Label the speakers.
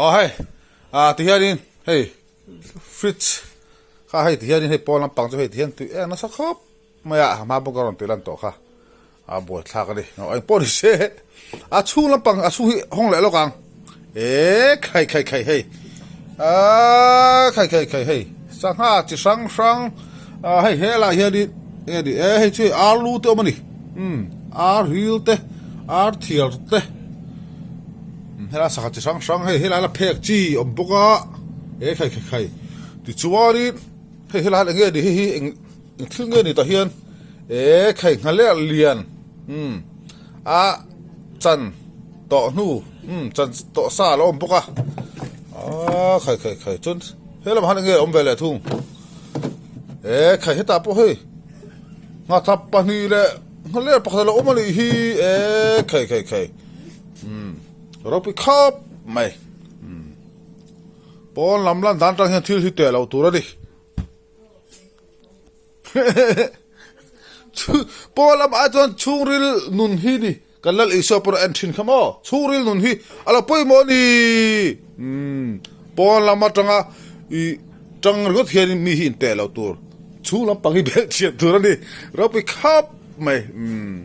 Speaker 1: Aw hei ah ti hianin hei fridge kha hei ti hianin hei pawn lampang chu hei ti hian tui em nasa khawp mai a hma bawk a rawn tui lan tawh kha a buaithlak a ni eng pawh ni se a chhung lampang a chhung hi hawng leh lawk ang eh khai khai khai hei ah khai khai khai hei sangha chi hrang hrang ah hei helai hianin eng a ni eh hei chu arlu te awm a ni umm ar ril te ar thiar te helai sangha chi hrang hrang hei helai la phek chi awm bawk a eh khai khai khai tichuanin hei helai eng nge ni hei hi eng eng thil nge ni tah hian eh khai nghalek lian umm a chan tawh hnu umm chan tawh sa a lo awm bawk a aaa khai khai khai chuan he lamah hian eng nge awm ve leh thung eh khai hetah pawh hei nghathap pahnih leh nghalek pakhat a lo awm a nih hi eh khai khai khai umm ropui khawp mai umm pawn lam lan dan atang hian thil hi teh loh tur a ni. Pawn lamah ai chuan chhungril nun hi ni kan lal Isua pawh a en thin kha maw chhungril nun hi a lo pawimawh a ni umm pawn lam atanga ih tang ringawt hian mi hi inteh loh tur chhung lampang hi belh chhiat tur a ni ropui khap mai umm.